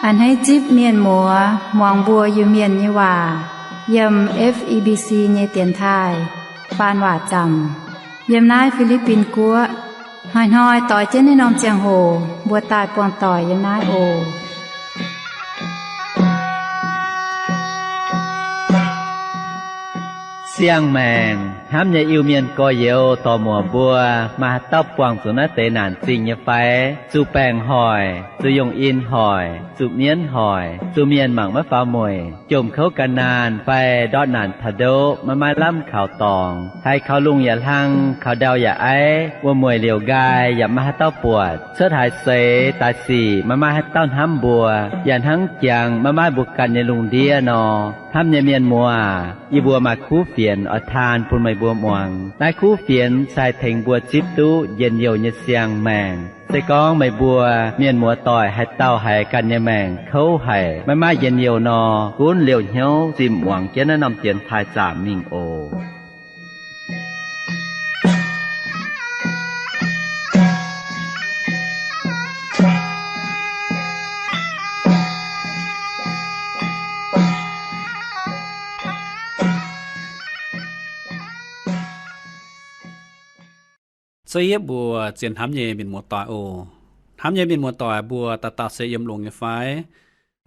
A'hneiv zipv mienh muoz muangx mbuo Iu-Mienh nyei waac yiem F E B C nyei dienx taaih faan waac zaamc yiem naaiv Fi^li^bin Guoqv. Hnoi-hnoi doix jienv naaiv norm ziangh hoc mbuo daaih buangh doic yiem naaiv oc. Siang-maengc hnamv nyei Iu-Mienh gorx-youz dorc-muoc mbuo, maaih haaix dauh buangh zuqc naaiv deix naanc zingh nyei fai? Zuqc baengc hoic, zuqc yungh in hoic, zuqc mienv hoic, zuqc mienh mangc maiv faaux mueic, jomc kouv gan naanh fai ndortv naanc taux ndoqv maiv maaih lamh kaux dorngx, haiz kaux lungh yaac hlang, kaux ndau yaac aiv, wuom-mueic liouc nqaai yaac maiv maaih haaix dauh buatc, cuotv haaix seix daaih sic maiv maaih haaix dauh hnamv mbuo, yaac hnangv jangx maiv maaih mbuo ganh nyei lungh ndiev nor. Hnamv nyei mienh muoz, yie mbuo maaih kuv fienx oix taan bun meih mbuo muangx. Naaiv kuv fienx se haih tengx mbuo zipv duqv njien-youh nyei siang-maengc. Se gorngv meih mbuo mienh muoz-doic haaix dauh haiz ganh nyei maengc kouv haic, maiv maaih njien-youh nor, gunv liouh hnyouv zimh muangx jienv naaiv norm dienx taaih zaamc mingh oc. Cuotv yietv mbuo zien hnamv nyei mienh muoz-doic oc. Hnamv nyei mienh muoz-doic mbuo dauh dauh se yiem longx nyei fai?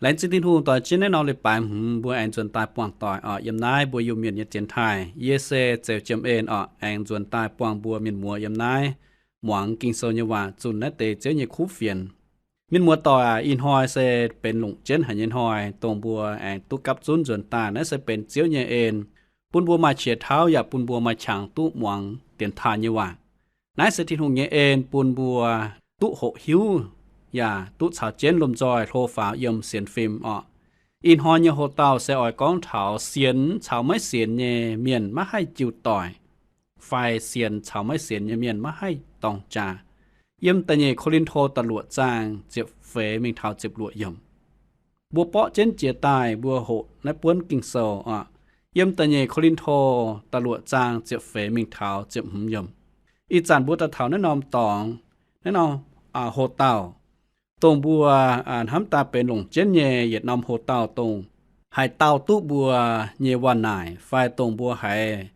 Laengz zingh Tin-Hungh doix jienv naaiv norm leiz-baaix hmz mbuo aengx nzuonx daaih buangh doic oc yiem naaiv mbuo Iu-Mienh nyei dienx taaih. Yie se Zeuz Jiem En oc, aengx nzuonx daaih buangh mbuo mienh muoz yiem naaiv muangx Ging-Sou nyei waac, zunh naaiv deix Ziouv nyei kuv fienx. Mienh muoz-doic aac, ih hnoi se benx longc jienv haic nyei hnoi dongh mbuo aengx duqv gapv zunv nzuonx daaih. Naaiv se benx Ziouv nyei en bun mbuo maaih qiex tauv yaac bun mbuo maaih qangx duqv muangx dienx taaih nyei waac. Naaiv se Tin-Hungh nyei en bun mbuo duqv hoqc hiuv yaac duqv caux jienv lomh nzoih hlo faaux yiem sienx fim orqc. Ih hnoi nyei hoc-dauh se oix gorngv taux sienx caux maiv sienx nyei mienh maiv haih jiu doic, fai sienx caux maiv sienx nyei mienh maiv haih dorng jaa. Yiem da'nyeic Ko^lin^to da'luoqc zaang ziepc feix mingh taux ziepc luoqc yiemc. Mbuo borqv jienv jiex daaih mbuo hoqc naaiv buonv Ging-Sou orqc. Yiem da'nyeic Ko^lin^to da'luoqc zaang ziepc feix mingh taux ziepc hmz yiemc. Ih zanc mbuo daaih taux naaiv norm dorngx, naaiv norm hoc-dauh, dongh mbuo hnamv daaih benx longc jienv nyei yietc norm hoc-dauh dongh haaix dauh duqv mbuo nyei waac-naaic fai dongh mbuo haiz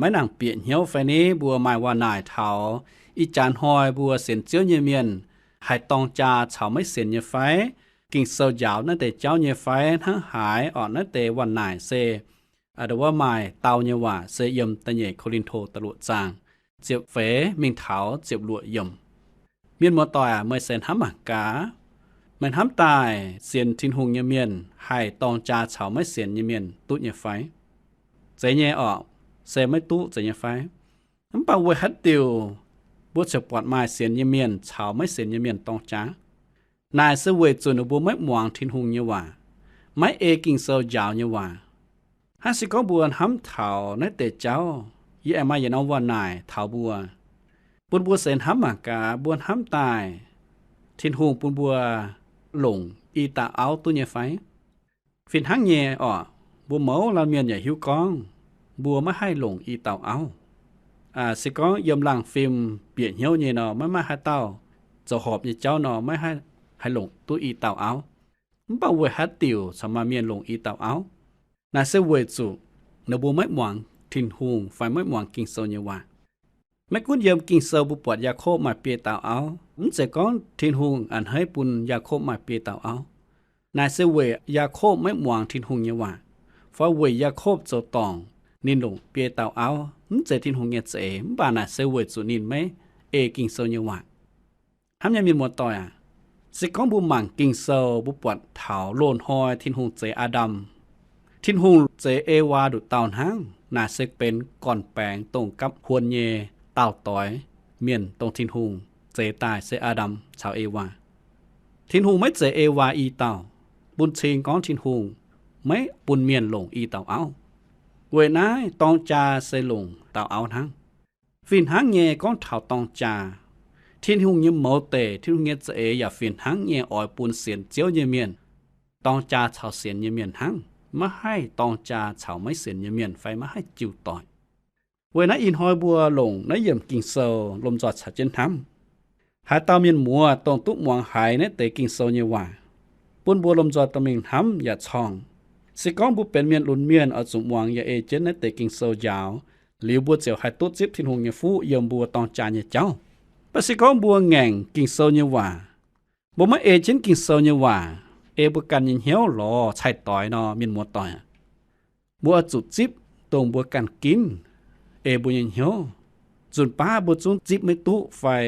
maiv nangc bieqc hnyouv fai ni mbuo maaih waac-naaic taux ih jaax hnoi mbuo sienx Ziouv nyei mienh haih dorng jaa caux maiv sienx nyei fai? Ging-Sou njaaux naaiv deix jauv nyei fai? Hnangv haaix orqc? Naaiv deix waac-naaic se wuov maaih dau nyei waac se yiem da'nyeic Ko^lin^to da'luoqc zaang ziepc feix mingh taux ziepc luoqc yiemc. Mienh muoz-doic aac, meih se hnamv mangc gaax, meih hnamv daaih sienx Tin-Hungh nyei mienh haih dorng jaa caux maiv sienx nyei mienh duqv nyei fai? Zeiz nyei orqc, se maiv duqv zeiz nyei fai? Mv baac weic haaix diuc mbuo ziouc buatc maaih sienx nyei mienh caux maiv sienx nyei mienh dorng jaa? Naaic se weic zuqc ninh mbuo maiv muangx Tin-Hungh nyei waac, maiv ei Ging-Sou njaaux nyei waac. Hnangv se gorngv mbuo hnamv taux naaiv deix jauv, yie aengx maaih yietc norm waac-naaic taux mbuo, bun mbuo seix hnamv mangc gaax, mbuo hnamv daaih Tin-Hungh bun mbuo longc i dauh auv duqv nyei fai? Fih hnangv nyei orqc, mbuo mouz laanh mienh yaac hiuv gorngv mbuo maiv haih longc i dauh auv. Se gorngv yiem laangh fim bieqc hnyouv nyei nor, maiv maaih haaix dauh zoux horpc nyei jauv nor, maiv haih longc duqv i dauh auv. Mv baac weic haaix diuc corc maaih mienh longc i dauh auv? Naaic se weic zuqc ninh mbuo maiv muangx Tin-Hungh fai maiv muangx Ging-Sou nyei waac. Maiv gunv yiem Ging-Sou mbuo buatc Yaakopv maaih biei dauh auv, mv zeiz gorngv Tin-Hungh a'hneiv bun Yaakopv maaih biei dauh auv. Naaic se weic Yaakopv maiv muangx Tin-Hungh nyei waac, fai weic Yaakopv zoux dorngc ninh longc biei dauh auv, mv zeiz Tin-Hungh nyei za'eix, mv baac naaic se weic zuqc ninh maiv ei Ging-Sou nyei waac. Hnamv nyei mienh muoz-doic aac, se gorngv mbuo mangc Ging-Sou, mbuo buatc taux loz-hnoi Tin-Hungh zeix Aa^ndam, Tin-Hungh zeix Ewaa nduqc dauh hnangv. Naaic se benx gorn-baengx dongh gapv huon nyei daauh doix mienh dongh Tin-Hungh zeix daaih se Aa^ndam caux Ewaa. Tin-Hungh maiv zeix Ewaa i dauh, bun cing gorngv Tin-Hungh maiv bun mienh longc i dauh auv. Weic naaiv dorng jaa se longc dauh auv hnangv. Fih hnangv nyei gorngv taux dorng jaa, Tin-Hungh nyei mouz deic, Tin-Hungh nyei za'eix yaac fih hnangv nyei oix bun sienx Ziouv nyei mienh dorng jaa caux sienx nyei mienh hnangv, maiv haih dorng jaa caux maiv sienx nyei mienh fai maiv haih jiu doic. Weic naaiv ih hnoi mbuo longc naaiv yiemc Ging-Sou lomh nzoih caux jienv hnamv. Haaix dauh mienh muoz dongh duqv muangx haiz naaiv deix Ging-Sou nyei waac, bun mbuo lomh nzoih dorh mingh hnamv yaac corngh. Se gorngv mbuo benx mienh lunx mienh oix zuqc muangx yaac ei jienv naaiv deix Ging-Sou njaaux, liuz mbuo ziouc haih duqv zipv Tin-Hungh nyei fuqv yiem mbuo dorng jaa nyei jauv. Mv baac se gorngv mbuo ngaengc Ging-Sou nyei waac, mbuo maiv ei jienv Ging-Sou nyei waac, ei mbuo ganh nyei hnyouv lorz cai-doix nor, mienh muoz-doic, mbuo oix zuqc zipv dongh mbuo ganh ginv, ei mbuo nyei hnyouv. Nzunc baav mbuo zungv zipv maiv duqv fai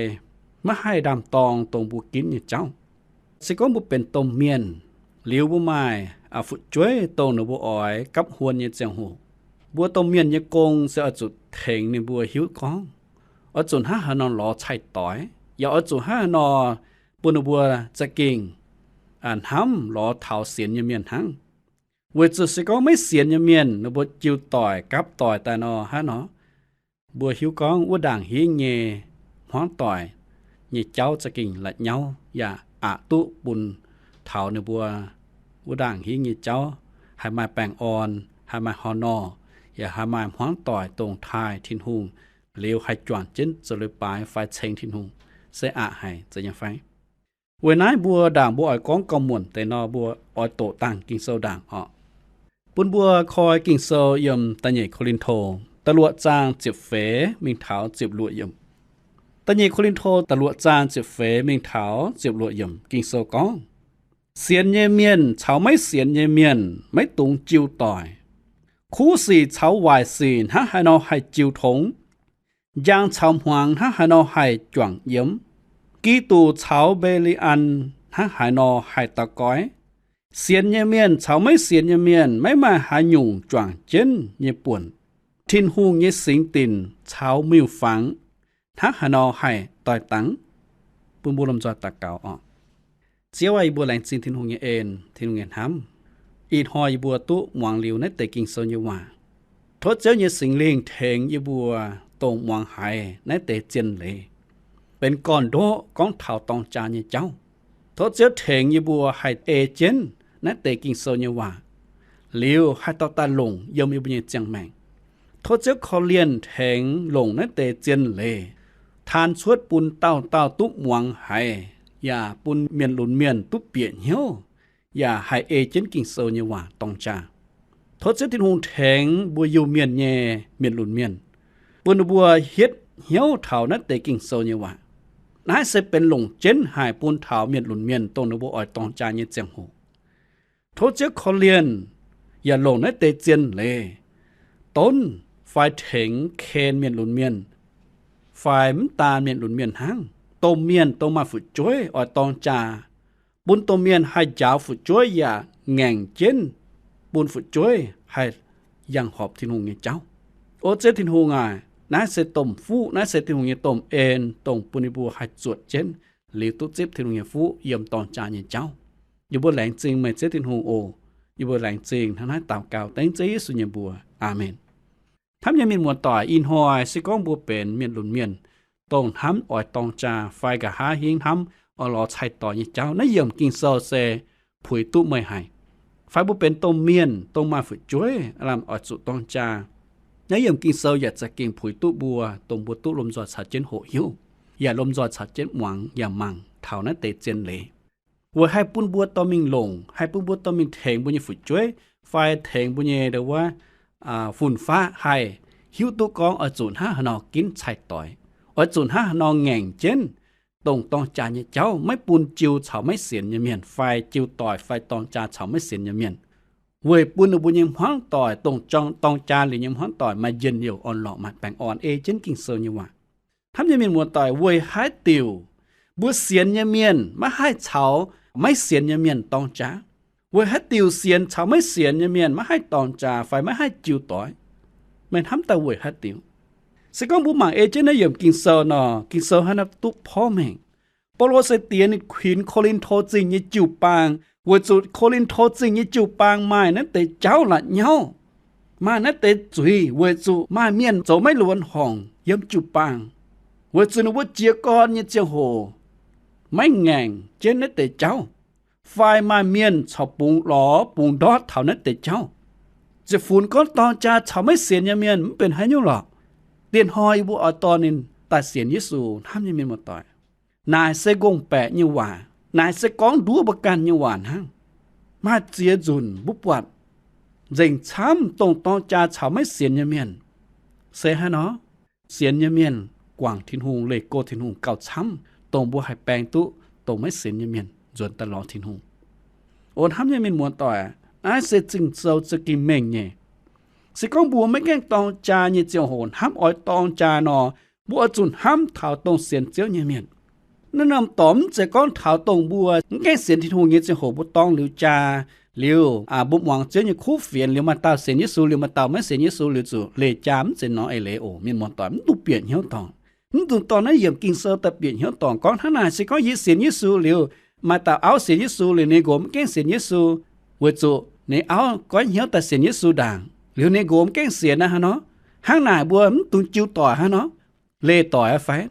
maiv haih ndaam-dorng dongh mbuo ginv nyei jauv. Se gorngv mbuo benx domh mienh, liuz mbuo maaih fu'jueiv dongh ninh mbuo oix gapv huon nyei ziangh hoc, mbuo domh mienh nyei gong se oix zuqc tengx ninh mbuo hiuv gorngv, oix zuqc hnangv haaix nor lorz cai-doix, yaac oix zuqc hnangv haaix nor bun ninh mbuo za'gengh hnamv lorz taux sienx nyei mienh hnangv. Weic zuqc se gorngv maiv sienx nyei mienh ninh mbuo jiu doic gapv doic daaih nor, hnangv nor mbuo hiuv gorngv wuov ndaangc hingv nyei hmuangv doic nyei jauv za'gengh la'nyauv yaac aqc duqv bun taux ninh mbuo wuov ndaangc hingv nyei jauv haih maaih baengh orn, haih maaih horh nor, yaac haih maaih hmuangv doic dongh taaih Tin-Hungh, liuz haih juangc jienv zoux leiz-baaix fai ceng Tin-Hungh, se aqc haic zeiz nyei fai? Weic naaiv mbuo ndaangc mbuo oix gorngv gorngv-muonc deix nor, mbuo oix doqc dangh Ging-Sou ndaangc orqc. Bun mbuo koi Ging-Sou yiem Da'nyeic Ko^lin^to da'luoqc zaang ziepc feix mingh taux ziepc luoqc yiemc. Da'nyeic Ko^lin^to da'luoqc zaang ziepc feix mingh taux ziepc luoqc yiemc Ging-Sou gorngv, sienx nyei mienh caux maiv sienx nyei mienh maiv dungx jiu doic. Kuv sic caux waaic sic hnangv haaix nor haih jiu tongx? Njang caux hmuangx hnangv haaix nor haih juangc yiemx? Giduc caux Mbe^li^an hnangv haaix nor haih daux goiv? Sienx nyei mienh caux maiv sienx nyei mienh maiv maaih haaix nyungc juangc jienv nyei buonc. Tin-Hungh nyei singx dinc caux miuc-fangx hnangv haaix nor haih doix dangx? Bun mbuo lomh nzoih daux gaux orqc. Ziouv aah, yie mbuo laengz zingh Tin-Hungh nyei en, Tin-Hungh nyei hnamv. Ih hnoi yie mbuo duqv muangx liuz naaiv deix Ging-Sou nyei waac. Tov Ziouv nyei Singx Lingh tengx yie mbuo dongh muangx haiz naaiv deix zien leiz, benx gorn-ndoqv gorngv taux dorng jaa nyei jauv. Tov Ziouv tengx yie mbuo haih ei jienv naaiv deix Ging-Sou nyei waac, liuz haih dorh daaih longc yiem yie mbuo nyei ziangh maengc. Tov Ziouv korv-lienh tengx longc naaiv deix zien leiz taan cuotv bun dauh dauh duqv muangx haiz, yaac bun mienh lunx mienh duqv bieqc hnyouv, yaac haih ei jienv Ging-Sou nyei waac dorng jaa. Tov Ziouv Tin-Hungh tengx mbuo Iu-Mienh nyei mienh lunx mienh, bun ninh mbuo hietv hnyouv taux naaiv deix Ging-Sou nyei waac. Naaiv se benx longc jienv haic bun taux mienh lunx mienh dongh ninh mbuo oix dorng jaa nyei ziangh hoc. Tov Ziouv korv-lienh yaac longc naaiv deix zien leiz donv fai tengx ken mienh lunx mienh, fai mv daan mienh lunx mienh hnangv, domh mienh dongh maaih fu'jueiv oix dorng jaa, bun domh mienh haih njaaux fu'jueiv yaac ngaengc jienv bun fu'jueiv haih yangh horpc Tin-Hungh nyei jauv. O Ziouv Tin-Hungh aac, naaiv se domh fuqv, naaiv se Tin-Hungh nyei domh en, dongh bun yie mbuo haih zuotc jienv liuz duqv zipv Tin-Hungh nyei fuqv yiem dorng jaa nyei jauv. Yie mbuo laengz zingh meih Ziouv Tin-Hungh oc. Yie mbuo laengz zingh hnangv naaiv daux gaux dengv Ziouv Yesu nyei mbuox. Aamen. Hnamv nyei mienh muoz-doic, ih hnoi se gorngv mbuo benx mienh lunx mienh, dongh hnamv oix dorng jaa fai nqa'haav hingv hnamv oix lorz cai-doix nyei jauv, naaiv yiemc Ging-Sou se puix duqv meih haic. Fai mbuo benx domh mienh, dongh maaih fu'jueiv lamh oix zuqc dorng jaa, naaiv yiemc Ging-Sou yaac za'gengh puix duqv mbuo, dongh mbuo duqv lomh nzoih caux jienv hoqc hiuv, yaac lomh nzoih caux jienv muangx yaac mangc taux naaiv deix zien leiz. Weic haih bun mbuo dorh mingh longc, haih bun mbuo dorh mingh tengx mbuo nyei fu'jueiv, fai tengx mbuo nyei ndo wuov fun-faqv haih hiuv duqv gorngv oix zuqc hnangv haaix nor ginv cai-doix, oix zuqc hnangv haaix nor ngaengc jienv dongh dorng jaa nyei jauv, maiv bun jiu caux maiv sienx nyei mienh, fai jiu doic fai dorng jaa caux maiv sienx nyei mienh, weic bun ninh mbuo nyei hmuangv doic, dongh dorng jaa liuz nyei hmuangv doic maaih njien-youh orn-lorqc, maaih baengh orn, ei jienv Ging-Sou nyei waac. Hnamv nyei mienh muoz-doic, weic haaix diuc mbuo sienx nyei mienh maiv haih caux maiv sienx nyei mienh dorng jaa? Weic haaix diuc sienx caux maiv sienx nyei mienh maiv haih dorng jaa fai maiv haih jiu doic? Meih hnamv daaih weic haaix diuc? Se gorngv mbuo mangc ei jienv naaiv yiemc Ging-Sou nor, Ging-Sou hnangv naaiv duqv porv mengh. Baulo se diex ninh kuinx Ko^lin^to Zingh nyei jiu-baang, weic zuqc Ko^lin^to Zingh nyei jiu-baang maaih naaiv deix jauv la'nyauv, maaih naaiv deix zuiz, weic zuqc maaih mienh zoux maiv luonx horngc yiem jiu-baang, weic zuqc ninh mbuo jiez gorn nyei ziangh hoc maiv ngaengc jienv naaiv deix jauv, fai maaih mienh corc bungx lorz bungx ndortv taux naaiv deix jauv. Ziepc funx gorngv dorng jaa caux maiv sienx nyei mienh mv benx haaix nyungc lorqc. Dieh hnoi yie mbuo oix dorh ninh daaih sienx Yesu, hnamv nyei mienh muoz-doic. Naaic se ngongh baeqc nyei waac, naaic se gorngv nduov mbuo ganh nyei waac hnangv. Maaih ziex nzunc mbuo buatc nzengc camv dongh dorng jaa caux maiv sienx nyei mienh. Se hnangv nor, sienx nyei mienh guangc Tin-Hungh, leih go Tin-Hungh gauh camv dongh mbuo haih baeng duqv dongh maiv sienx nyei mienh nzuonx daaih lorz Tin-Hungh. O hnamv nyei mienh muoz-doic, naaiv se Ging-Sou za'gengh mengh nyei. Se gorngv mbuo maiv gaengh dorng jaa nyei ziangh hoc hnamv oix dorng jaa nor, mbuo oix zuqc hnamv taux dongh sienx Ziouv nyei mienh. Naaiv norm dorngx mv zeiz gorngv taux dongh mbuo mv gaengh sienx Tin-Hungh nyei ziangh hoc mbuo dorng liuz jaa, liuz mbuo muangx Ziouv nyei kuv fienx liuz maaih dauh sienx Yesu liuz maaih dauh maiv sienx Yesu liuz zuqc leih jaa, mv zeiz nor eix leiz oc. Mienh muoz-doic, mv dungx bieqc hnyouv dorngc. Mv dungx dorh naaiv yiemc Ging-Sou daaih bieqc hnyouv dorngc gorngv hnangv naaic, se gorngv yie sienx Yesu liuz, maaih dauh auv sienx Yesu liuz ninh nqox mv gaengh sienx Yesu, weic zuqc ninh auv goiv hnyouv daaih sienx Yesu ndaangc, liuz ninh nqox mv gaengh sienx naaiv hnangv nor, hnangv naaic mbuo mv dungx jiu doic hnangv nor, leih doic aqv fai?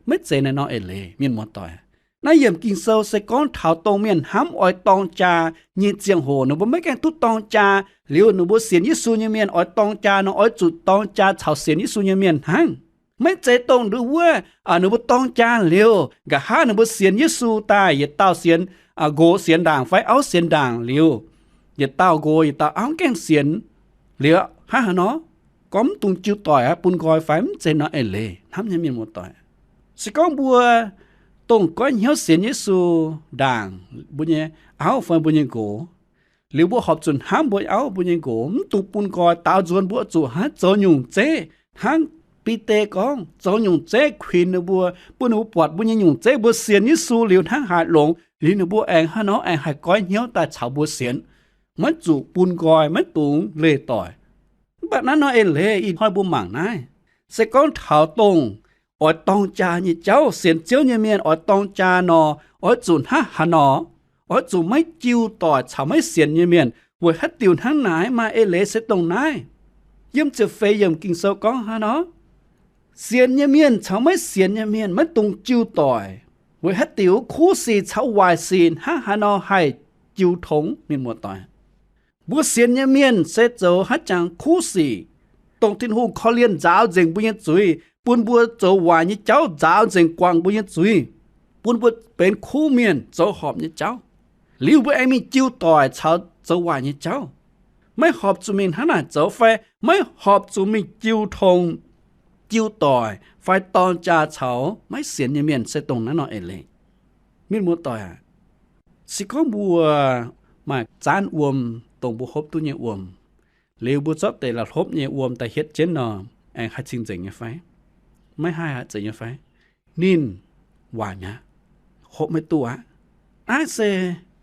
Maiv zeiz naaiv nor eix leiz, mienh muoz-doic. Naaiv yiemc Ging-Sou se gorngv taux dongh mienh hnamv oix dorng jaa nyei ziangh hoc, ninh mbuo maiv gaengh duqv dorng jaa, liuz ninh mbuo sienx Yesu nyei mienh oix dorng jaa nor, oix zuqc dorng jaa caux sienx Yesu nyei mienh hnangv. Maiv zeiz dongh nduov wuov, ninh mbuo dorng jaa liuz, nqa'haav ninh mbuo sienx Yesu daaih, yietc dauh sienx, nqox sienx ndaangc fai auv sienx ndaangc liuz, yietc dauh nqox yietc dauh auv gaengh sienx liuz, hnangv haaix nor, gorngv mv dungx jiu doic aqv, bun nqoi fai? Mv zeiz nor eix leiz, hnamv nyei mienh muoz-doic. Se gorngv mbuo dongh goiv hnyouv sienx Yesu ndaangc mbuo nyei auv fai mbuo nyei nqox, liuz mbuo horpc zuqc hnamv mbuo auv mbuo nyei nqox, mv dungx bun nqoi. Daaux nzuonx mbuo zuqc hnangv zoux nyungc zeiv, hnangv Bide gorngv, zoux nyungc zeiv kuinx ninh mbuo, bun ninh mbuo buatc mbuo nyei nyungc zeiv mbuo sienx Yesu liuz hnangv haaix longx, liuz ninh mbuo aengx hnangv nor aengx haih goiv hnyouv daaih caux mbuo sienx. Maiv zuqc bun nqoi, maiv dungx leih doic. Mv baac naaiv nor eix leiz ih hnoi mbuo mangc naaiv, se gorngv taux dongh oix dorng jaa nyei jauv, sienx Ziouv nyei mienh oix dorng jaa nor, oix zuqc hnangv haaix nor? Oix zuqc maiv jiu doic caux maiv sienx nyei mienh. Weic haaix diuc hnangv naaic? Maaih eix leiz se dongh naaiv. Yiem ziepc feix yiemc Ging-Sou gorngv hnangv nor, sienx nyei mienh caux maiv sienx nyei mienh maiv dungx jiu doic. Weic haaix diuc? Kuv sic caux waaic sic hnangv haaix nor haih jiu tongx, mienh muoz-doic? Mbuo sienx nyei mienh se zoux haaix jangx kuv sic, dongh Tin-Hungh korv-lienh nzaaux nzengc mbuo nyei zuiz, bun mbuo zoux waaic nyei jauv nzaaux nzengc guangc mbuo nyei zuiz, bun mbuo benx kuv mienh zoux horpc nyei jauv. Liuz mbuo aengx mingh jiu doic caux zoux waaic nyei jauv. Maiv horpc zuqc mingh hnangv naaic zoux fai maiv horpc zuqc mingh jiu tong, jiu doic fai dorng jaa caux maiv sienx nyei mienh se dongh naaiv nor eix leiz. Mienh muoz-doic aac, se gorngv mbuo maaih zaanv wuom, dongh mbuo hopv duqv nyei wuom, liuz mbuo zorqv deix la'hlopv nyei wuom daaih hietv jienv nor, aengx haih cing-nzengc nyei fai? Maiv haih aqv, zeiz nyei fai? Ninh waaic mi'aqv, hopv maiv duqv aqv. Naaiv se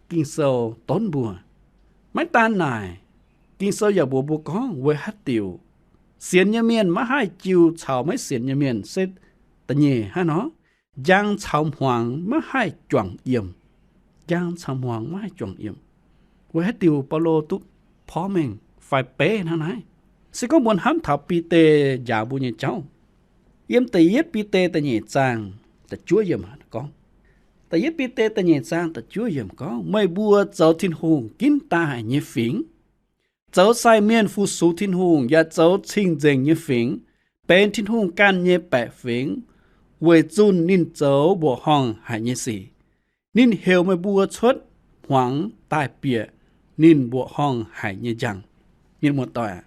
Ging-Sou donv mbuo. Maiv daan naaic, Ging-Sou yaac mbuox mbuo gorngv weic haaix diuc sienx nyei mienh maiv haih jiu caux maiv sienx nyei mienh se da'nyeic hnangv nor, njang caux hmuangx maiv haih juangc yiem. Njang caux hmuangx maiv haih juangc yiem. Weic haaix diuc Baulo duqv porv mengh fai beiv hnangv naaiv? Se gorngv mbuo hnamv taux Bide njaaux mbuo nyei jauv, yiem da'yietv Bide da'nyeic zaang da'juov yiemc gorngv, da'yietv Bide da'nyeic zaang da'juov yiemc gorngv, meih mbuo zoux Tin-Hungh ginv daaih nyei fingx, zoux sai mienh fu-sux Tin-Hungh yaac zoux cing-nzengc nyei fingx, benx Tin-Hungh ganh nyei baeqc fingx, weic zunh ninh zoux mbuoqc horngh haic nyei sic. Ninh heuc meih mbuo cuotv hmuangx daaih bieqc ninh mbuoqc horngh haic nyei njang. Mienh muoz-doic aac,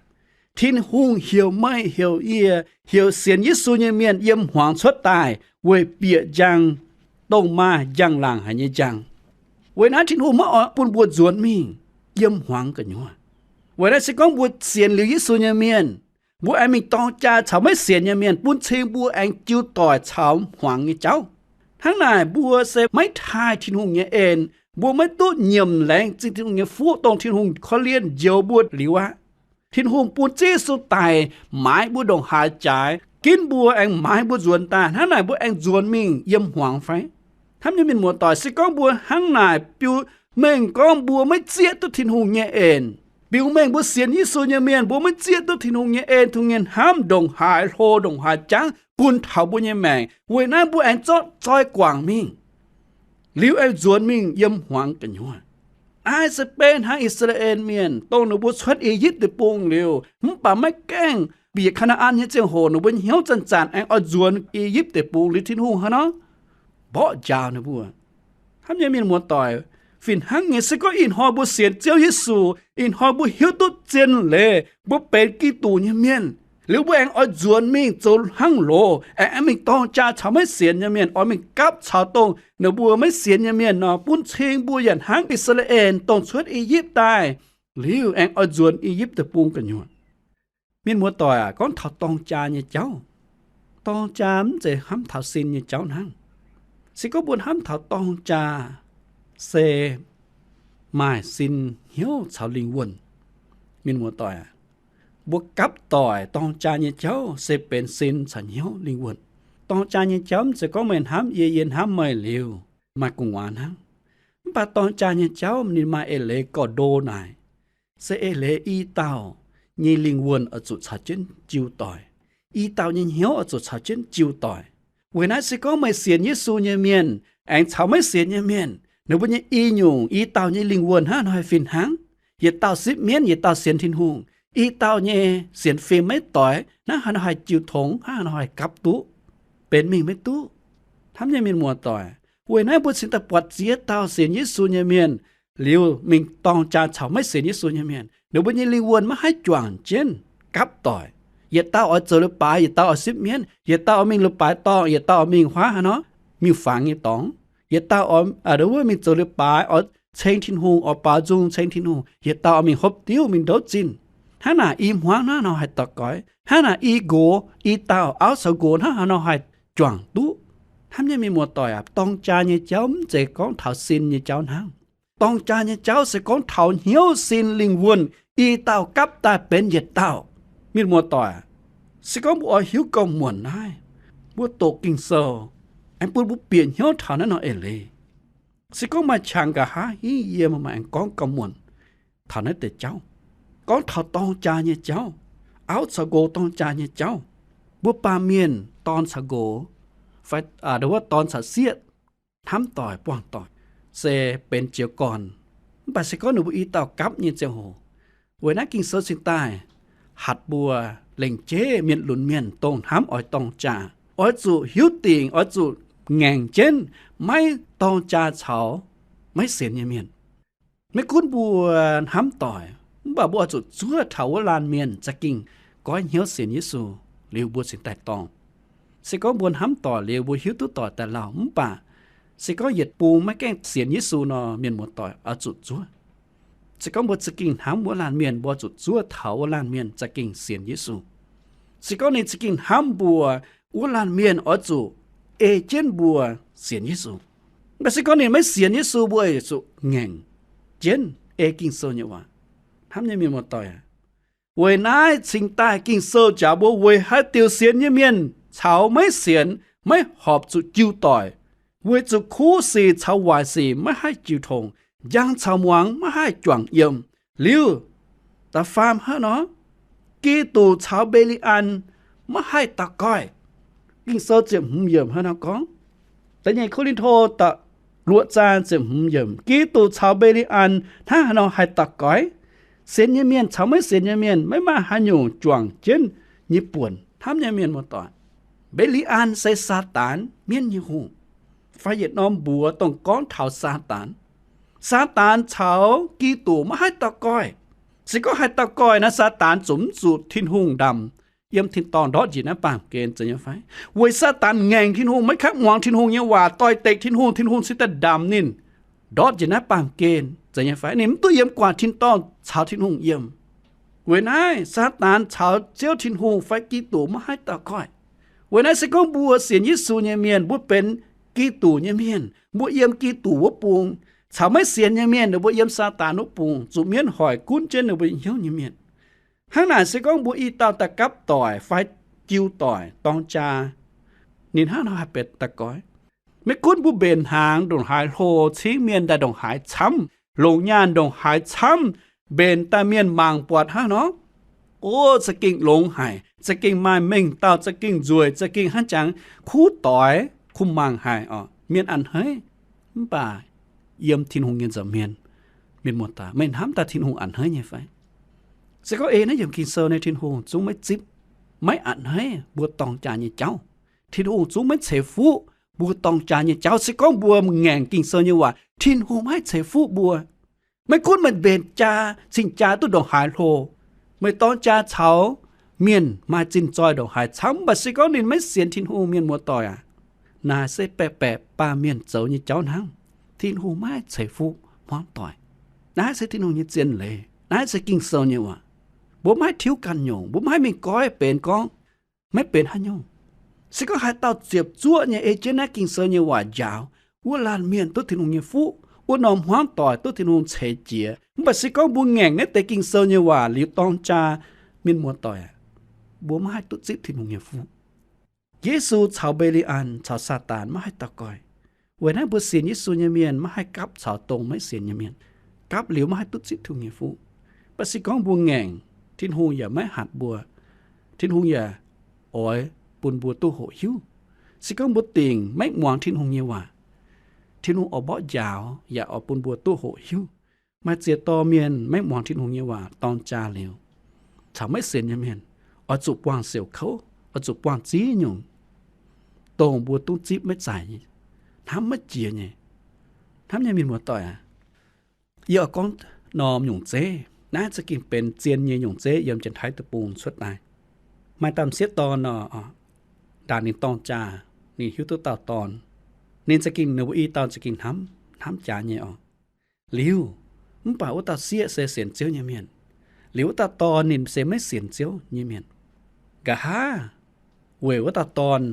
Tin-Hungh heuc meih, heuc yie, heuc sienx Yesu nyei mienh yiem hmuangx cuotv daaih weic bieqc njang, dongh maaih njang-laangc haic nyei njang. Weic naaiv Tin-Hungh maiv oix bun mbuo nzuonx mingh yiem hmuangx gu'nyuoz. Weic naaiv se gorngv mbuo sienx liuz Yesu nyei mienh, mbuo aengx mingh dorng jaa caux maiv sienx nyei mienh, bun cing mbuo aengx jiu doic caux hmuangx nyei jauv. Hnangv naaic mbuo se maiv taaih Tin-Hungh nyei en. Mbuo maiv duqv nyiemc laengz zingh Tin-Hungh nyei fuqv, dongh Tin-Hungh korv-lienh njoux mbuo liuz aqv. Tin-Hungh bun Ziouv Yesu daic maaiz mbuo ndongc haaix jaaix, ginv mbuo aengx maaiz mbuo nzuonx daaih. Hnangv naaic mbuo aengx nzuonx mingh yiem hmuangx fai? Hnamv nyei mienh muoz-doic, se gorngv mbuo hnangv naaic biu mengh gorngv mbuo maiv zieqv duqv Tin-Hungh nyei en, biu mengh mbuo sienx Yesu nyei mienh mbuo maiv zieqv duqv Tin-Hungh nyei en, Tin-Hungh nyei hnamv ndongc haaix hlo ndongc haaix jangv bun taux mbuo nyei maengc. Weic naaiv mbuo aengx zorqv zoi guangc mingh, liuz aengx nzuonx mingh yiem hmuangx gu'nyuoz. Naaiv se beiv hnangv I^saa^laa^en Mienh, dongh ninh mbuo cuotv I^yipv Deic-Bung liuz, mv baac maiv gaengh bieqc Kaa^naa^an nyei ziangh hoc, ninh mbuo hnyouv zanc-zanc aengx oix nzuonx I^yipv Deic-Bung liuz Tin-Hungh hnangv nor mborqv njaaux ninh mbuo. Hnamv nyei mienh muoz-doic, Fih hnangv nyei, se gorngv ih hnoi mbuo sienx Ziouv Yesu, ih hnoi mbuo hiuv duqv zien leiz mbuo benx Giduc nyei mienh, liuz mbuo aengx oix nzuonx mingh zoux hnangv loz, aengx mingh dorng jaa caux maiv sienx nyei mienh, oix mingh gapv caux dongh ninh mbuo maiv sienx nyei mienh nor, bun cing mbuo yaac hnangv I^saa^laa^en dongh cuotv I^yipv daaih, liuz aengx oix nzuonx I^yipv Deic-Bung gu'nyuoz. Mienh muoz-doic aac, gorngv taux dorng jaa nyei jauv, dorng jaa mv zeiz hnamv taux sin nyei jauv hnangv. Se gorngv mbuo hnamv taux dorng jaa, se maaih sin, hnyouv caux lingh wuonh. Mienh muoz-doic aac, mbuo gapv doic dorng jaa nyei jauv se benx sin caux hnyouv lingh wuonh. Dorng jaa nyei jauv mv zeiz gorngv meih hnamv yie, yie hnamv meih liuz maaih gu'nguaaz hnangv. Mv baac dorng jaa nyei jauv ninh maaih eix leiz gorx-ndo naaic. Se eix leiz i dauh nyei lingh wuonh oix zuqc caux jienv jiu doic. I dauh nyei hnyouv oix zuqc caux jienv jiu doic. Weic naaiv se gorngv meih sienx Yesu nyei mienh aengx caux maiv sienx nyei mienh, ninh mbuo nyei i nyungc, i dauh nyei lingh wuonh hnangv haaix nor haih fih hnangv? Yietc dauh sipv mienv, yietc dauh sienx Tin-Hungh. I dauh nyei sienx fim maiv doix, hnangv haaix nor haih jiu tongx, hnangv haaix nor haih gapv duqv, benx mingh maiv duqv. Hnamv nyei mienh muoz-doic, weic naaiv mbuo cingx daaih buatc ziex dauh sienx Yesu nyei mienh liuz mingh dorng jaa caux maiv sienx Yesu nyei mienh, ninh mbuo nyei lingh wuonh maiv haih juangc jienv gapv doic. Yietc dauh oix zoux leiz-baaix, yietc dauh oix sipv mienv, yietc dauh oix mingh leiz-baaix dorngh, yietc dauh oix mingh huaav haaix nor, miuc-fangx nyei dorngx. Yietc dauh oix, aa, ndo wuov mingh zoux leiz-baaix, oix ceng Tin-Hungh, oix baaux nzung ceng Tin-Hungh. Yietc dauh oix mingh hopv diuv, mingh ndouv zinh. Hnangv naaic i hmuangv hnangv haaix nor haih daux goix? Hnangv naaic i nqox, i dauh auv caux nqox hnangv haaix nor haih juangc duqv? Hnamv nyei mienh muoz-doic aac, dorng jaa nyei jauv mv zeiz gorngv taux sin nyei jauv hnangv. Dorng jaa nyei jauv se gorngv taux hnyouv, sin, lingh wuonh, i dauh gapv daaih benx yietc dauh. Mienh muoz-doic, se gorngv mbuo oix hiuv gauh muonc naaiv, mbuo doqc Ging-Sou aengx bun mbuo bieqc hnyouv taux naaiv norm eix leiz. Se gorngv maaih qangx nqa'haav hingv yie maaih aengx gorngv gauh muonc taux naaiv deix jauv, gorngv taux dorng jaa nyei jauv, auv caux nqox dorng jaa nyei jauv. Mbuo baamh mienh dorn caux nqox, fai, aa, ndo wuov dorn caux sieqv, hnamv doic buangh doic, se benx jiez gorn. Mv baac se gorngv ninh mbuo i dauh gapv nyei ziangh hoc, weic naaiv Ging-Sou cingx daaih hatc mbuo lengc jeiv mienh lunx mienh dongh hnamv oix dorng jaa, oix zuqc hiuv dingc, oix zuqc ngaengc jienv maiv dorng jaa caux maiv sienx nyei mienh. Maiv gunv mbuo hnamv doic, mv baac mbuo oix zuqc zuov taux wuov laanh mienh za'gengh goiv hnyouv sienx Yesu liuz mbuo cingx daaih dorng. Se gorngv mbuo hnamv doic liuz mbuo hiuv duqv doic daaih lauh, mv baac se gorngv yietc bung maiv gaengh sienx Yesu nor, mienh muoz-doic, oix zuqc zuov. Se gorngv mbuo za'gengh hnamv wuov laanh mienh, mbuo zuqc zuov taux wuov laanh mienh za'gengh sienx Yesu. Se gorngv ninh za'gengh hnamv mbuo, wuov laanh mienh oix zuqc ei jienv mbuo sienx Yesu. Mv baac se gorngv ninh maiv sienx Yesu, mbuo zuqc ngaengc jienv ei Ging-Sou nyei waac. Hnamv nyei mienh muoz-doic aac, weic naaiv cingx daaih Ging-Sou njaaux mbuo weic haaix diuc sienx nyei mienh caux maiv sienx maiv horpc zuqc jiu doic, weic zuqc kuv sic caux waaic sic maiv haih jiu tongx, njang caux muangx maiv haih juangc yiem. Liuz, da'faam hnangv nor, Giduc caux Mbe^li^an maiv haih daux goih. Ging-Sou ziepc hmz yiemc hnangv nor gorngv, da'nyeic Ko^lin^to da'luoqc zaang ziepc hmz yiemc, Giduc caux Mbe^li^an hnangv haaix nor haih daux goix? Sienx nyei mienh caux maiv sienx nyei mienh maiv maaih haaix nyungc juangc jienv nyei buonc. Hnamv nyei mienh muoz-doic, Mbe^li^an se Saadaan, mienv nyei hungh, fai yietc norm mbuox dongh gorngv taux Saadaan. Saadaan caux Giduc maiv haih daux goih. Se gorngv haih daux goih naaic, Saadaan zuqc mv zuqc Tin-Hungh ndamc yiem tin-dorngh ndortv njiec naaiv baamh gen, zeiz nyei fai? Weic Saadaan ngaengc Tin-Hungh, maiv kangv muangx Tin-Hungh nyei waac, doix-dekc Tin-Hungh, Tin-Hungh cingx daaih ndamc ninh ndortv njiec naaiv baamh gen, zeiz nyei fai? Ninh mv duqv yiem guangc tin-dorngh caux Tin-Hungh yiem. Weic naaiv Saadaan caux Ziouv Tin-Hungh fai Giduc maiv haih daux goih. Weic naaiv se gorngv mbuo sienx Yesu nyei mienh, mbuo benx Giduc nyei mienh, mbuo yiem Giduc wuov bung, caux maiv sienx nyei mienh ninh mbuo yiem Saadaan wuov bung, zuqc mienv hoic gunv jienv ninh mbuo hnyouv nyei mienh. Hnangv naaic se gorngv mbuo i dauh daaih gapv doic fai jiu doic dorng jaa, ninh hnangv nor haih benx daux goix. Maiv gunv mbuo mbenc hnaangx ndongc haaix hlo, cingv mienh daaih ndongc haaix camv, longc nyaanh ndongc haaix camv, mbenc daaih mienh mangc buatc hnangv nor, o, za'gengh longx haic, za'gengh maaih mengh dauh, za'gengh nzueic, za'gengh hnangv jangx kuv doix kuh mangc haic oc, mienh a'hneiv. Mv baac yiem Tin-Hungh nyei nza'hmien, mienh muoz-doic, meih hnamv daaih Tin-Hungh a'hneiv nyei fai? Se gorngv ei naaiv yiemc Ging-Sou nyei, Tin-Hungh zungv maiv zipv, maiv a'hneiv mbuo dorng jaa nyei jauv. Tin-Hungh zungv maiv ceix fuqv mbuo dorng jaa nyei jauv. Se gorngv mbuo ngaengc Ging-Sou nyei waac, Tin-Hungh maiv haih ceix fuqv mbuo. Maiv gunv meih mbenc jaa, cing jaa duqv ndongc haaix hlo, meih dorng jaa caux mienh maaih zinh zoih ndongc haaix camv, mv baac se gorngv ninh maiv sienx Tin-Hungh, mienh muoz-doic aac, naaiv se baeqc baeqc baamh mienh zoux nyei jauv hnangv. Tin-Hungh maiv haih ceix fuqv hmuangv doic. Naaiv se Tin-Hungh nyei zien leiz. Naaiv se Ging-Sou nyei waac. Mbuo maiv haih tiuv ganh nyungc, mbuo maiv haih mingh goiv benx gorngv maiv benx haaix nyungc. Se gorngv haaix dauh ziepc zuoqv nyei ei jienv naaiv Ging-Sou nyei waac njaaux, wuov laanh mienh duqv Tin-Hungh nyei fuqv, wuov norm hmuangv doic duqv Tin-Hungh ceix jiez. Mv baac se gorngv mbuo ngaengc naaiv deix Ging-Sou nyei waac liuz dorng jaa, mienh muoz-doic aac, mbuo maiv haih duqv zipv Tin-Hungh nyei fuqv. Yesu caux Mbe^li^an caux Saadaan maiv haih dauh goih. Weic naaiv mbuo sienx Yesu nyei mienh maiv haih gapv caux dongh maiv sienx nyei mienh. Gapv liuz maiv haih duqv zipv Tin-Hungh nyei fuqv. Mv baac se gorngv mbuo ngaengc, Tin-Hungh yaac maiv hatc mbuo. Tin-Hungh yaac oix bun mbuo duqv hoqc hiuv. Se gorngv mbuo dingc maiv muangx Tin-Hungh nyei waac, Tin-Hungh oix mborqv njaaux yaac oix bun mbuo duqv hoqc hiuv. Maaih ziex dorh mienh maiv muangx Tin-Hungh nyei waac dorng jaa liuz, caux maiv sienx nyei mienh, oix zuqc buangh siouc kouv, oix zuqc buangh ziex nyungc, dongh mbuo duqv zipv maiv zaaic nyei, hnamv maiv jiex nyei. Hnamv nyei mienh muoz-doic aac, yie oix gorngv norm nyungc zeiv. Naaiv za'gengh benx zien nyei nyungc zeiv yiem Janx-Taiv deic-bung cuotv daaih. Maaih dauh m'sieqv dorn nor, ndaangc ninh dorng jaa, ninh hiuv duqv dauh dorn. Ninh za'gengh, ninh mbuo i dauh za'gengh hnamv, hnamv jaax nyei oc. Liuz, mv baac wuov dauh sieqv se sienx Ziouv nyei mienh. Liuz wuov dauh dorn ninh se maiv sienx Ziouv nyei mienh. Nqa'haav weic wuov dauh dorn,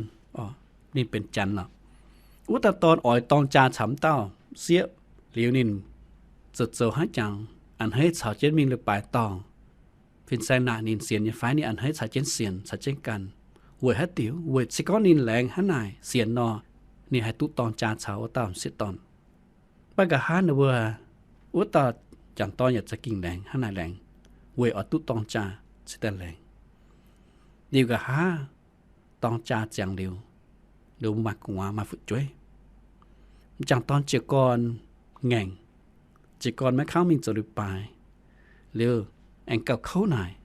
ninh benx janx lorqc, wuov dauh dorn oix dorng jaa caux wuov dauh sieqv. Liuz ninh zoux zoux hnangv jangx, a'hneiv caux jienv mingh leiz-baaix dorngh. Fin-saeng naaic ninh sienx nyei fai, ninh a'hneiv caux jienv sienx, caux jienv gan. Weic haaix diuc? Weic se gorngv ninh laengz hnangv naaic sienx nor, ninh haih duqv dorng jaa caux wuov dauh m'sieqv dorn. Mv baac nqa'haav ninh mbuo, wuov dauh janx-dorn yaac za'gengh laengz hnangv naaic laengz, weic oix duqv dorng jaa cingx daaih laengz. Liuz nqa'haav dorng jaa ziangx liuz, liuz maaih gu'nguaaz, maaih fu'jueiv. M'jangc dorn jiez gorn ngaengc, jiez gorn maiv kangv mingh zoux leiz-baaix. Liuz aengx gauh kouv naaic,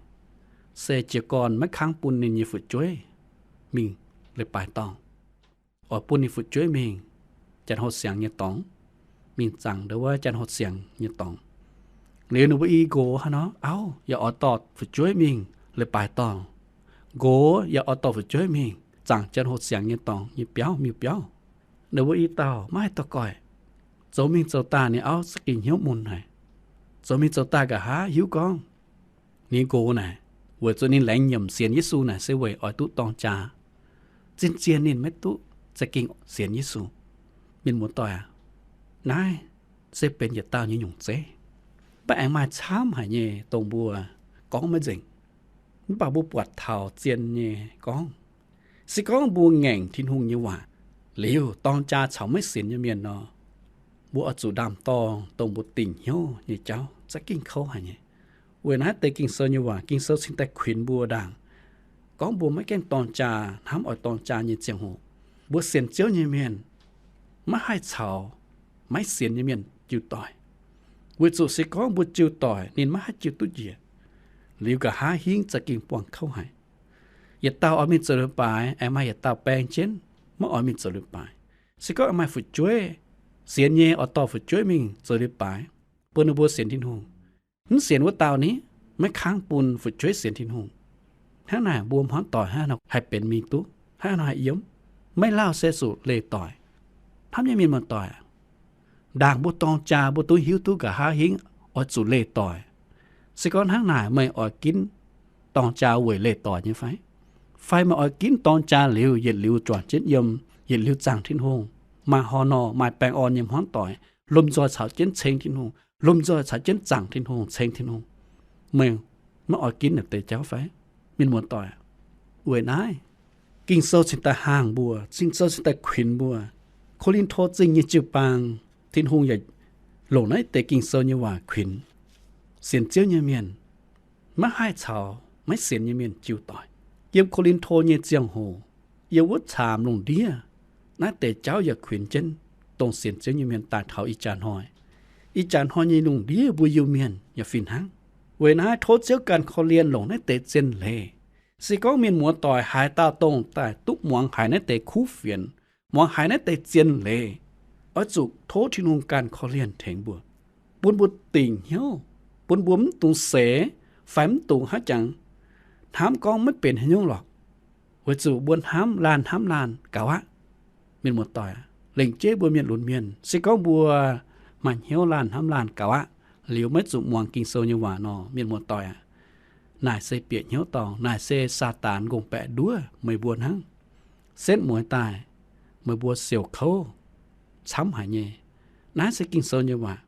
se jiez gorn maiv kangv bun ninh nyei fu'jueiv mingh leiz-baaix dorngh, oix bun ninh fu'jueiv mingh janx-hoh siangx nyei dorngx, mingh zaangc ndau wuov janx-hoh siangx nyei dorngx. Liuz ninh mbuo i nqox hnangv nor, auv yaac oix dorh fu'jueiv mingh leiz-baaix dorngh. Nqox yaac oix dorh fu'jueiv mingh zaangc janx-hoh siangx nyei dorngx nyei biauv, miuc-biauv. Ninh mbuo i dauh maiv haih dorh goiv. Zoux mingh zoux daaih ninh auv za'gengh hnyouv mun haic. Zoux mingh zoux daaih nqa'haav hiuv gorngv ninh nqox naaic, weic zuqc ninh laengz nyiemc sienx Yesu naaic se weic oix duqv dorng jaa. Zien-zien ninh maiv duqv za'gengh sienx Yesu. Mienh muoz-doic aac, naaiv se benx yietc dauh nyei nyungc zeiv. Mv baac aengx maaih camv haic nyei dongh mbuo gorngv maiv nzengc. Mv baac mbuo buatc taux zien nyei gorngv, se gorngv mbuo ngaengc Tin-Hungh nyei waac liuz dorng jaa caux maiv sienx nyei mienh nor, mbuo oix zuqc ndaam-dorng dongh mbuo dingc hnyouv nyei jauv za'gengh kouv haic nyei. Weic naaiv deix Ging-Sou nyei waac, Ging-Sou cingx daaih kuinx mbuo ndaangc, gorngv mbuo maiv gaengh dorng jaa, hnamv oix dorng jaa nyei ziangh hoc, mbuo sienx Ziouv nyei mienh maiv haih caux maiv sienx nyei mienh jiu doic. Weic zuqc se gorngv mbuo jiu doic, ninh maiv haih jiu duqv njiec. Liuz nqa'haav hingv za'gengh buangh kouv haic. Yietc dauh oix mingh zoux leiz-baaix, aengx maaih yietc dauh baeng jienv maiv oix mingh zoux leiz-baaix. Se gorngv maaih fu'jueiv, sienx nyei oix dorh fu'jueiv mingh zoux leiz-baaix, bun ninh mbuo sienx Tin-Hungh. Mv sienx wuov dauh ni, maiv kangv bun fu'jueiv sienx Tin-Hungh. Hnangv naaic mbuo hmuangv doic hnangv haaix nor haih benx mingh duqv, hnangv haaix nor haih yiem? Maiv lauh se zuqc leih doic. Hnamv nyei mienh muoz-doic, ndaangc mbuo dorng jaa mbuo duqv hiuv duqv nqa'haav hingv oix zuqc leih doic. Se gorngv hnangv naaic meih oix ginv dorng jaa weic leih doic nyei fai? Fai meih oix ginv dorng jaa liuz yietc liuz juangc jienv yiem, yietc liuz zaangc Tin-Hungh, maaih horh nor maaih baengh orn nyei hmuangv doic, lomh nzoih caux jienv ceng Tin-Hungh, lomh nzoih caux jienv zaangc Tin-Hungh, ceng Tin-Hungh? Meih maiv oix ginv naaiv deix jauv fai, mienh muoz-doic? Weic naaiv, Ging-Sou cingx daaih hnaangx mbuo, Ging-Sou cingx daaih kuinx mbuo. Ko^lin^to Zingh nyei jiu-baang, Tin-Hungh yaac longc naaiv deix Ging-Sou nyei waac kuinx sienx Ziouv nyei mienh maiv haih caux maiv sienx nyei mienh jiu doic. Yiem Ko^lin^to nyei ziangh hoc, yiem wuov caamx lungh ndiev, naaiv deix jauv yaac kuinx jienv dongh sienx Ziouv nyei mienh daaih taux ih jaax hnoi. Ih jaax hnoi nyei lungh ndiev mbuo Iu-Mienh yaac fih hnangv. Weic naaiv tov Ziouv ganh korv-lienh longc naaiv deix zien leiz. Se gorngv mienh muoz-doic haaix dauh dongh daaih duqv muangx haiz naaiv deix kuv fienx, muangx haiz naaiv deix zien leiz, oix zuqc tov Tin-Hungh ganh korv-lienh tengx mbuo, bun mbuo dingc hnyouv, bun mbuo mv dungx seix fai mv dungx haaix jangx hnamv gorngv maiv benx haaix nyungc lorqc, weic zuqc mbuo hnamv laanh hnamv laanh gaux aqv. Mienh muoz-doic, lengc jeiv mbuo mienh lunx mienh, se gorngv mbuo maaih hnyouv laanh hnamv laanh gaux aqv, liuz maiv zuqc muangx Ging-Sou nyei waac nor, mienh muoz-doic aac, naaic se bieqc hnyouv dorngx, naaic se Saadaan nqongh baeqc nduov meih mbuo hnangv. Setv mueiz daaih, meih mbuo siouc kouv camv haic nyei. Naaiv se Ging-Sou nyei waac.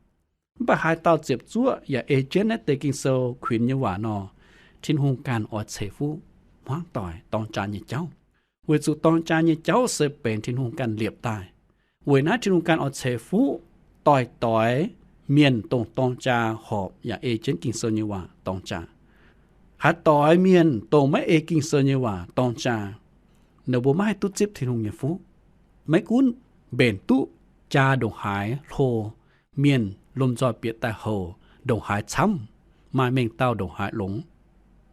Mv baac haaix dauh ziepc zuoqv yaac ei jienv naaiv deix Ging-Sou kuinx nyei waac nor, Tin-Hungh ganh oix ceix fuqv hmuangv doic dorng jaa nyei jauv, weic zuqc dorng jaa nyei jauv se benx Tin-Hungh ganh liepc daaih. Weic naaiv Tin-Hungh ganh oix ceix fuqv doix-doix mienh dongh dorng jaa horpc yaac ei jienv Ging-Sou nyei waac dorng jaa. Haaix doix mienh dongh maiv ei Ging-Sou nyei waac dorng jaa, ninh mbuo maiv haih duqv zipv Tin-Hungh nyei fuqv. Maiv gunv mbenc duqv jaa ndongc haaix hlo, mienh lomh nzoih bieqc daaih houc ndongc haaix camv, maaih mengh dauh ndongc haaix longx,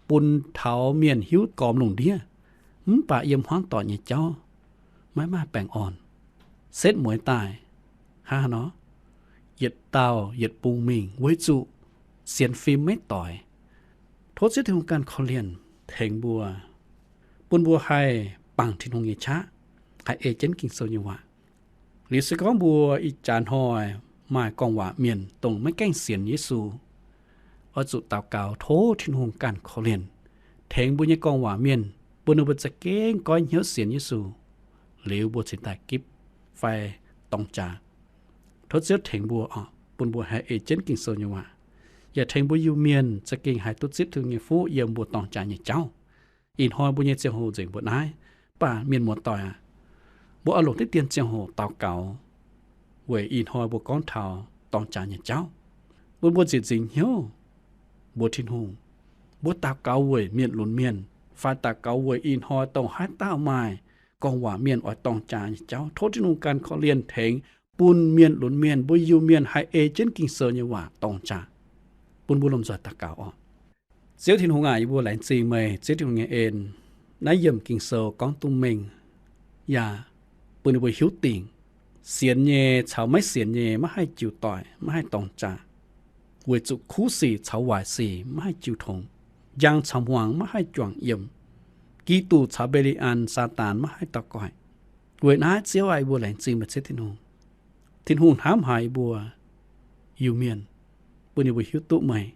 bun taux mienh hiuv gormx lungh ndiev, mv baac yiem hmuangv doic nyei jauv maiv maaih baengh orn. Setv mueiz daaih, hnangv haaix nor, yietc dauh yietc bung mingh weic zuqc sienx fim maiv doix. Tov Ziouv Tin-Hungh ganh korv-lienh tengx mbuo, bun mbuo haih bangc Tin-Hungh nyei qaqv, haih ei jienv Ging-Sou nyei waac. Liuz se gorngv mbuo ih jaax hnoi maaih gorngv waac mienh dongh maiv gaengh sienx Yesu, oix zuqc daux gaux tov Tin-Hungh ganh korv-lienh tengx mbuo nyei gorngv waac mienh, bun ninh mbuo za'gengh goiv hnyouv sienx Yesu, liuz mbuo cingx daaih gipv fai dorng jaax. Tov Ziouv tengx mbuo oc, bun mbuo haih ei jienv Ging-Sou nyei waac, yaac tengx mbuo Iu-Mienh za'gengh haih duqv zipv Tin-Hungh nyei fuqv yiem mbuo dorng jaax nyei jauv. Ih hnoi mbuo nyei ziangh hoc nzengc mbuo naaiv, mv baac mienh muoz-doic aac, mbuo oix longc diqv dien ziangh hoc daux gaux weic ih hnoi mbuo gorngv taux dorng jaax nyei jauv, bun mbuo ziepc nzingc hnyouv mbuox Tin-Hungh. Mbuo daux gaux weic mienh lunx mienh, fai daux gaux weic ih hnoi dongh haaix dauh maaih gorngv waac mienh oix dorng jaax nyei jauv, tov Tin-Hungh ganh korv-lienh tengx, bun mienh lunx mienh, mbuo Iu-Mienh haih ei jienv Ging-Sou nyei waac dorng jaax. Bun mbuo lomh nzoih daux gaux oc. Ziouv Tin-Hungh aac, yie mbuo laengz zingh meih, Ziouv Tin-Hungh nyei en, naaiv yiemc Ging-Sou gorngv duqv mengh, yaac bun ninh mbuo hiuv dingc, sienx nyei caux maiv sienx nyei maiv haih jiu doic, maiv haih dorng jaax, weic zuqc kuv sic caux waaic sic maiv haih jiu tongx, njang caux hmuangx maiv haih juangc yiem, Giduc caux Mbe^li^an, Saadaan maiv haih dauh goiv. Weic naaiv Ziouv aac, yie mbuo laengz zingh meih Ziouv Tin-Hungh. Tin-Hungh hnamv haic yie mbuo Iu-Mienh, bun yie mbuo hiuv duqv meih.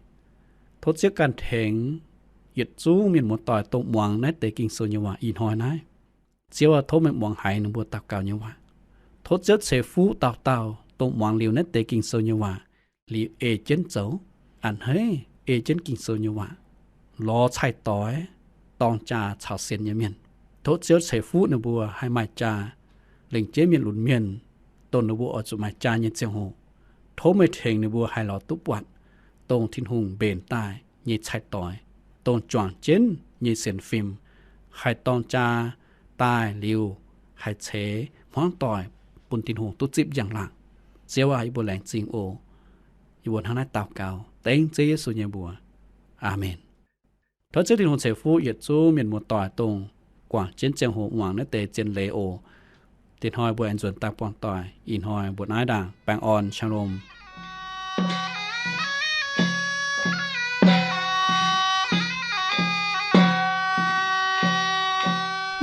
Tov Ziouv ganh tengx yietc zungv mienh muoz-doic dongh muangx naaiv deix Ging-Sou nyei waac ih hnoi naaiv. Ziouv aac, tov meih muangx haiz ninh mbuo daux gaux nyei waac. Tov Ziouv ceix fuqv dauh dauh dongh muangx liuz naaiv deix Ging-Sou nyei waac liuz ei jienv zoux, a'hneiv ei jienv Ging-Sou nyei waac, lorz cai-doix, dorng jaax caux sienx nyei mienh. Tov Ziouv ceix fuqv ninh mbuo haih maaih jaa lengc jeiv mienh lunx mienh, dongh ninh mbuo oix zuqc maaih jaa nyei ziangh hoc. Tov meih tengx ninh mbuo haih lorz duqv buatc dongh Tin-Hungh mbenc daaih nyei cai-doix, dongh juangc jienv nyei sienx fim, haih dorng jaa daaih liuz, haih ceix hmuangv doic bun Tin-Hungh duqv zipv njang-laangc. Ziouv aac, yie mbuo laengz zingh oc. Yie mbuo hnangv naaiv daux gaux dengv Ziouv Yesu nyei mbuox. Aamen. Tov Ziouv Tin-Hungh ceix fuqv yietc zungv mienh muoz-doic dongh guangc jienv ziangh hoc muangx naaiv deix zien leiz oc. Diex hnoi mbuo aengx nzuonx daaih buangh doic. Ih hnoi mbuo naaiv ndaangc. Baengh orn, shalom.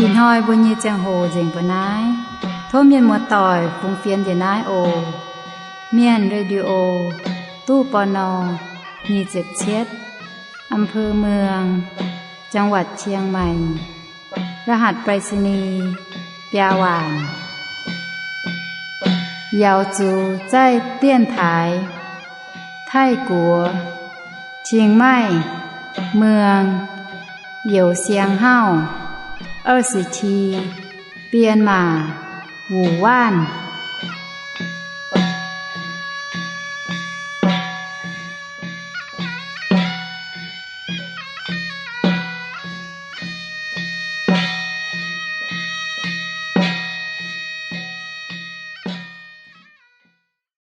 Ih hnoi mbuo nyei ziangh hoc nzengc mbuo naaiv. Tov mienh muoz-doic fungx fienx njiec naaiv oc. Mienh Radio, ตู้ ปณ. nyic ziepc cietv, อำเภอเมือง จังหวัดเชียงใหม่ รหัสไปรษณีย์ biaa waanc. Yaux zuqc zaih dienx taaix Taiv-Guoqv, Chiang Mai, Muang, Youz Siang Hauv, 二十七, Bienh Maac, Wuc Waanv.